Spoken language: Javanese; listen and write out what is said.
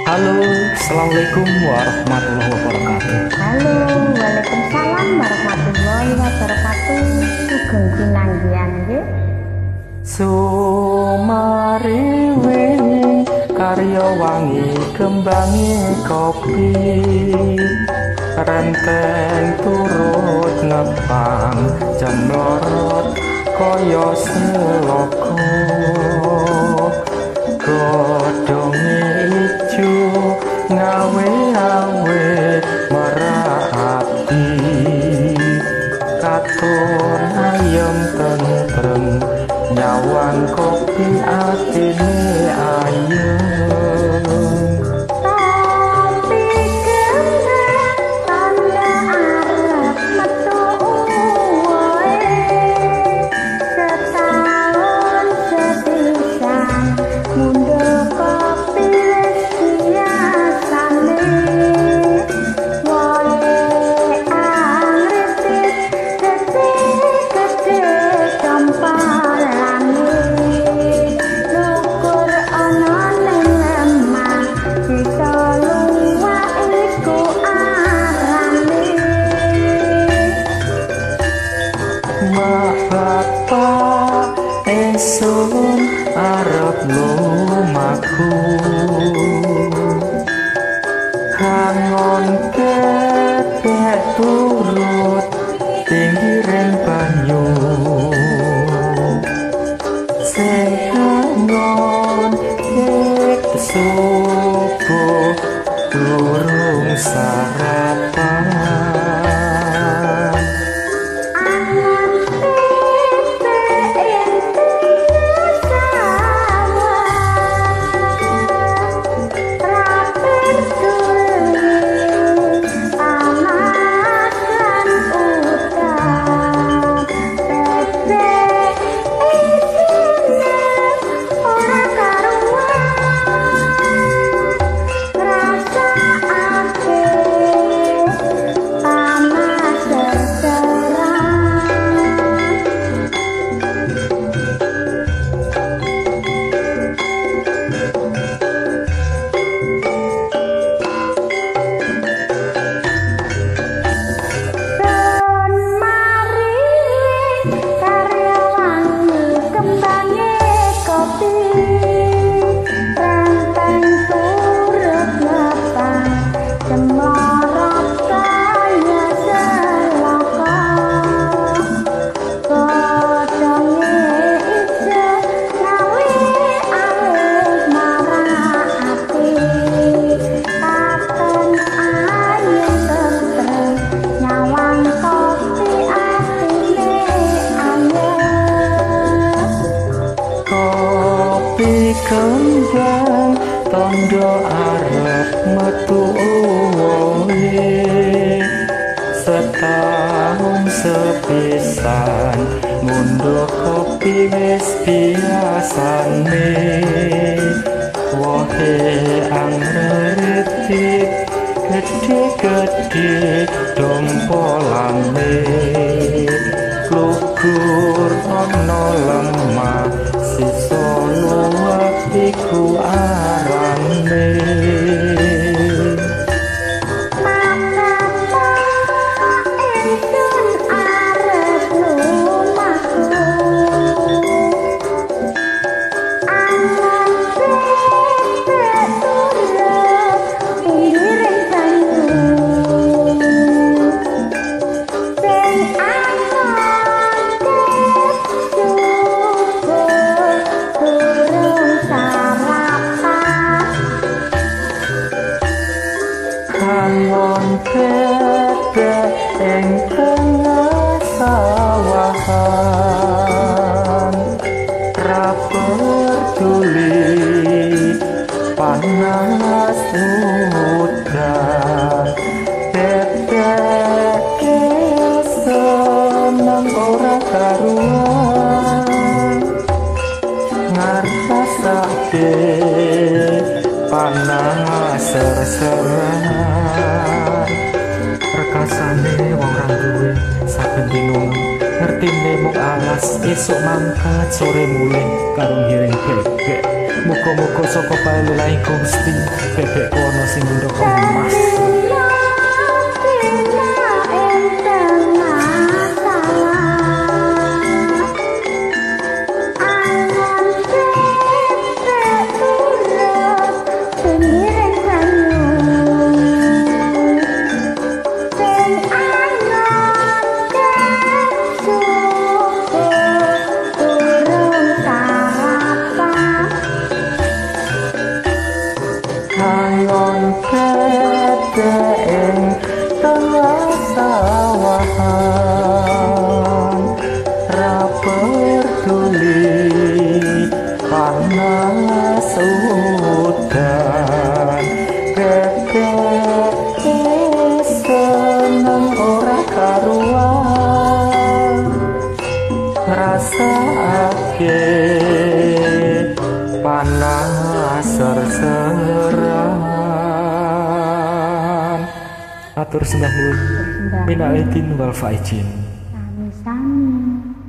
Halo, assalamualaikum warahmatullahi wabarakatuh. Halo, waalaikumsalam warahmatullahi wabarakatuh. Sugeng pinanggihan nggih. Sumariwing karya wangi kembange kopi, renteng turut ngepang jemlorot kaya seloko. Godhonge ijo ngawe-awe merak ati, katon ayem tentrem nyawang kopi atine ayem. Bapak ingsun arep lumaku, kangon bebek turut pinggiring banyu, sing kangon ket subuh durung sarapan. Kembang tondo arep metu wohe, setahun sepisan ngunduh kopi wis biasane. Wohe angretik gedhe-gedhe dompolane, lugur ana lemah sisa luwak iku arane. Kangon bebek ing tengah sawahan, ra peduli panas udan, bebek seneng ora karuan, ngrasake panas ser-seran. Rekasane wong ra duwe saben dina ngertine mung alas, esuk mangkat sore mulih karo ngiring bebek. Muga-muga saka paelilahi Gusti bebekku ana sing ngundhak emas. Angon bebek ing tengah sawahan, ra peduli panas udan. Bebek seneng ora karuan, ngrasakake panas ser-seran. Atur sembah nuwun. Minal aidin wal faizin. Sami-sami.